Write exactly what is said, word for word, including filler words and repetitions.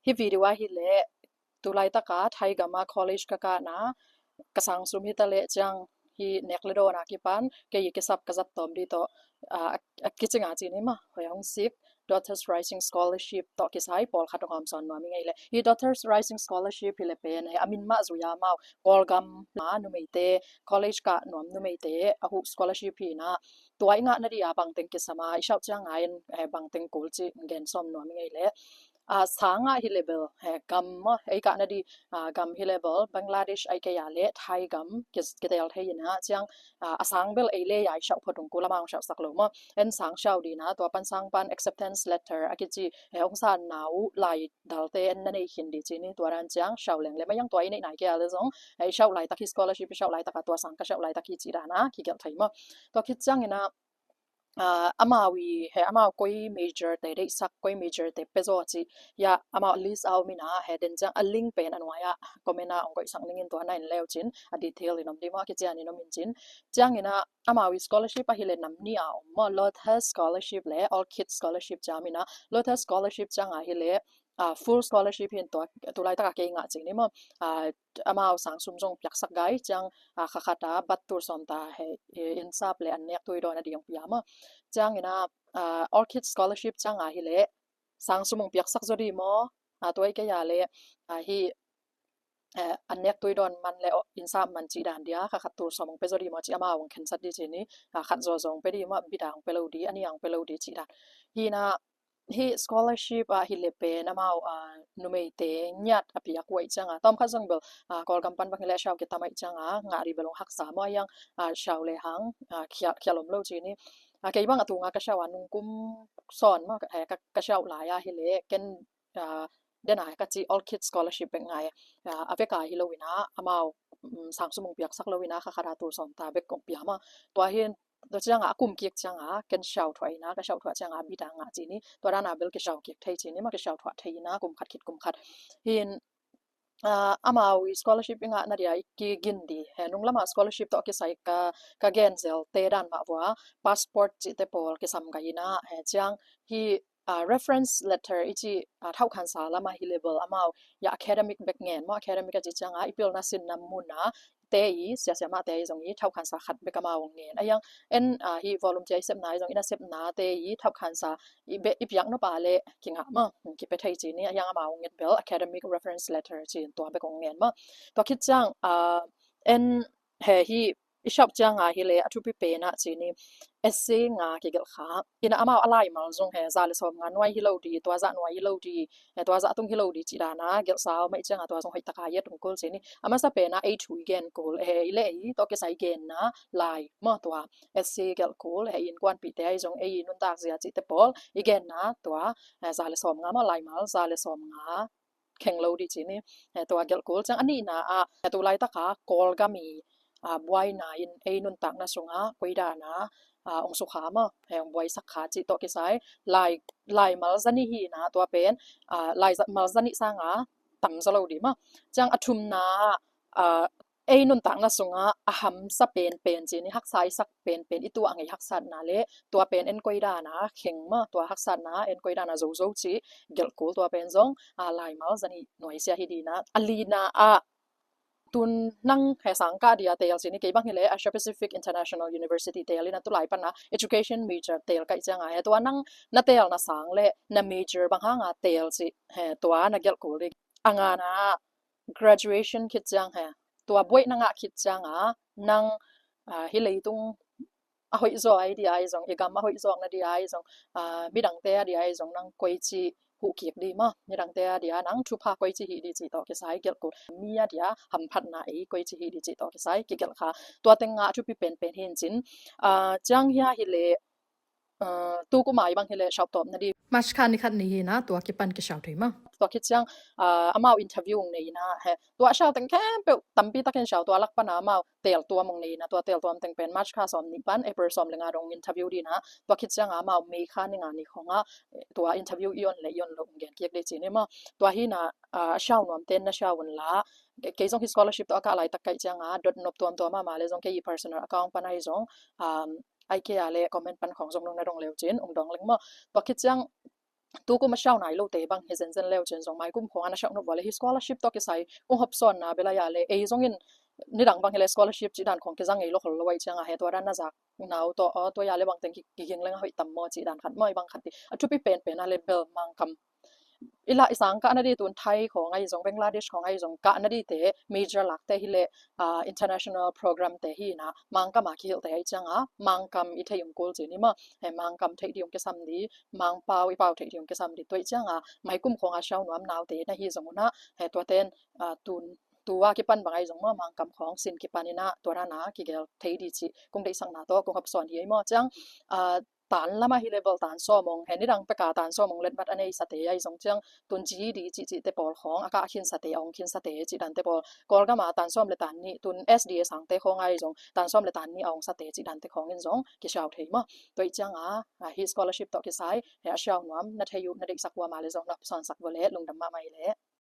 Hih video ah hileh tulaitaka Thai gama college ka kahna ka sang sum hita leh ciang hih nek le dawn a kipan kei kisap ka zat tawm dih tawh a kicinga cin hi mah, hoi hong sik Daughters Rising Scholarship tawh kisai pawlkhat hong hawmsawn nuam i ngei leh. Hih Daughters Rising Scholarship hileh pen he a min mah zui a amau Kawlgam a numeite, college kah nuam numeite a huh scholarship hi na, tua i ngahna dih a bangteng kisam a i shauh cianga in bangteng kul cih gen sawm nuam i ngei leh. A sangah hi leh bel he gam maw, ei kahna dih a gam hi leh bel Bangladesh ai kei a leh Thai gam ki- kitel thei hi na, ciang a sang bel ei leh a i shauh phot ung kul, amau hong shauhsak lo maw. En sang shauh dih na, tua pan sang pan acceptance letter a kici he hong sanna uh lai dalte en na nei khin dih cin hi. Tua dan ciang shauh leng leh maiang tua i neih nai kei a leh zong he i shauh laitak hi scholarship i shauh laitaka tua sang ka shauh laitak hi cih dana kigelh thei maw. Tua khit ciangina a amau i he amau koi major te deihsak, koi major te pia zaw cih hia amau list a om ina, he den ciang a link pen a nuai ah comment a hong koihsak ningin tua na en leu cin a detail in om dih maw, a kician in om in cin. Ciangina amau i scholarship a hileh nam nih a om maw, Lotus Scholarship leh Orchid Scholarship ciang om ina. Lotus Scholarship cianga hileh a full scholarship hin tua tulaitaka kei ngah cin hi maw. A amau sang sum zong piaksak gai ciang a khakhata bat tul sawm ta he insap leh an nek tui dawn a dih hong pia maw. Ciangina a Orchid Scholarship cianga hileh sang sum hong piaksak zaw dih maw. A tua i kei a leh a hih an nek tui dawn man leh insap man cih dan dih a kha khat tul sawm hong pia zaw dih maw cih amau hong khensat dih cin hi. A khat zaw zaw hong pia dih maw, bit a hong pia lo dih, a nih a hong pia lo dih cih dan hi na. Hih scholarship ah hileh pen amau a numeite ngiat a piak uh ai cianga, tawmkhat zong bel a Kawlgam pan bang hileh a shau kitam ai cianga ngah dih bel hong haksa maw, a hiang a shau leh hang a khia- khial om lo cin hi. A kei bang a tunga ka shau a nungkum sawn maw ka- ka- ka shau lai a hileh ken a den a ka ci Orchid Scholarship bek ngai a, a veka hi lo ina amau sang sum hong piaksak lo ina khakhata tul sawm ta bek hong pia maw. Tua hin tua cianga a kum kik cianga ken shau thuah ina, ka shau thuah cianga bit a ngah cin hi. Tua dana bel kishau kik thei cin hi maw, kishau thuah thei ina kum khat khit kum khat hin. A amau i scholarship i ngahna dih a i kigin dih he nung lama scholarship tawh kisai ka ka gen zel te dan mah vua passport cihte pawl kisam gai ina, he ciang hih a reference letter i cih a thauhkhansa lama hileh bel amau ya academic bek ngen maw, academic a cih cianga i pilna sinna muna te i siasia mahte i zong i thauhkhansa khat bek amau hong ngen. A hiang en a hih volunteer i sepna i zong i nasepna te i thauhkhansa i beh i piak nop a leh kingah maw, kipia thei cin hi. A hiang amau hong nget bel academic reference letter cin tua bek hong ngen maw. Tua khit ciang a en he hih i shauh cianga hileh a thupi pen ah cin hi. Essay nga kigelh kha ina amau a laimal zong he za leh sawm nga nuai hi lo dih, tua zah nuai hi lo dih, he tua zah tung hi lo dih cih dana gelhsa om ai cianga tua zong hoihtaka i et ung kul cin hi. A masa pen ah ei thu i gen kul, he i leh ei tawh kisai i genna lai maw, tua essay gelh kul, he i innkuanpihte ai zong ei i nuntak zia cihte pawl i genna tua he za leh sawm nga maw, laimal za leh sawm nga kheng lo dih cin hi. He tua gelh kul ciang a nihna ah he tulaitaka Kawlgam i a buaina in ei nuntakna sungah koi dana a hong sukha maw, he hong buaisak kha cih tawh kisai lai laimal zanih hi na, tua pen a laimal zanih sanga tam zaw lo dih maw. Ciang a thumna ah a ei nuntakna sungah a hamsa penpen cin hi, haksa i sak penpen i tuah ngei haksatna leh tua pen en koi dana kheng maw, tua haksatna en koi dana zozo cih gelh kul, tua pen zong a laimal zanih nuaisia hi dih na. A lina ah tun nang he sang kah dih a teel cin hi, kei bang hileh Asia Pacific International University teel ina, tulai pana education major teel ka hih cianga he tua nang na teelna sang leh na major bang hanga teel cih he tua na gelh kul dih. A ngana graduation khit ciang he tua buaih na ngah khit cianga nang a hih leitung a hoih zaw ai dih ai zong, i gam a hoih zawkna dih ai zong, a midangte a dih ai zong nang koici huh kik dih maw, midangte a dih a nang thupha koici hih dih cih tawh kisai gelh kul, mi a dih a hamphatna ei koici hih dih cih tawh kisai kigelh kha. Tua teng nga a thupi penpen hi in cin. A ciang hia hileh a tu kum ai bang hileh shauh tawpna dih March kha ni khat ni hi na, tua kipan kishau thei maw. Tua khit ciang a amau interview hong nei ina, he tua shau teng khempeuh tampi takin shau, tua lak pana amau teel tuam hong nei ina, tua teel tuam teng pen March kha sawm nih pan April sawm leh nga dong interview dih na. Tua khit cianga amau May kha ni nga ni khonga tua interview i on leh i on lo hong gen kik dih cin hi maw. Tua hi na a shau nuamte na shau un la, kei zong hih scholarship tawh a kah laitak ka hih cianga dot nop tuamtuam mahmah leh zong kei i personal account pana hi zong ai kei a leh comment pan khong zong nong na dong leu cin hong dawng leng maw. Tua khit ciang tukum a siau nai lote bang hi zenzen leu cin zong mai kum khong a na siau nop vua le hi scholarship tawh kisai kong hopsawnna bel a ya le ei zongin nidang bang hi le scholarship cih dan khong kizang ngei lo khol lo ai cianga he tua dan na zak nau tawh aw tua ya le bangteng kiging leng a hoih tam maw cih dan khat maw i bang khat ti a thupi penpen a le bel Mangkam i lah i sang kahna di tun Thai khong ai zong Bangladesh khong ai zong kahna di te major lakte hi le international program te hi na Mangkam a kihilh te ai cianga Mangkam i thei ung kul cin i maw he Mangkam thei di ung kisam di Mangpau i pau thei di ung kisam di tuai cianga mai kum khong a siau nuam naute na hi zong una he tua ten tun tua kipan bang ai zong maw Mangkam khong sin kipan ina tua dana kigel thei di ci kong deihsakna tawh kong hopsawn hi ai maw ciang tan lama hi level tan sawmong he nidang peka tan sawmong letmat a nei sate ai zong ciang tun G E D cih cih te pawl khong a kah khin sate a ong khin sate cih dan te pawl Kawlgama tan sawm le tan nih tun S D A sangte khong ai zong tan sawm le tan nih a ong sate cih dan te khong in zong kisiau thei maw tuai cianga hi scholarship tawh kisai he a siau nuam na thei uh na deihsak ua ma le zong na hopsawnsak vua le lungdam mahmah i le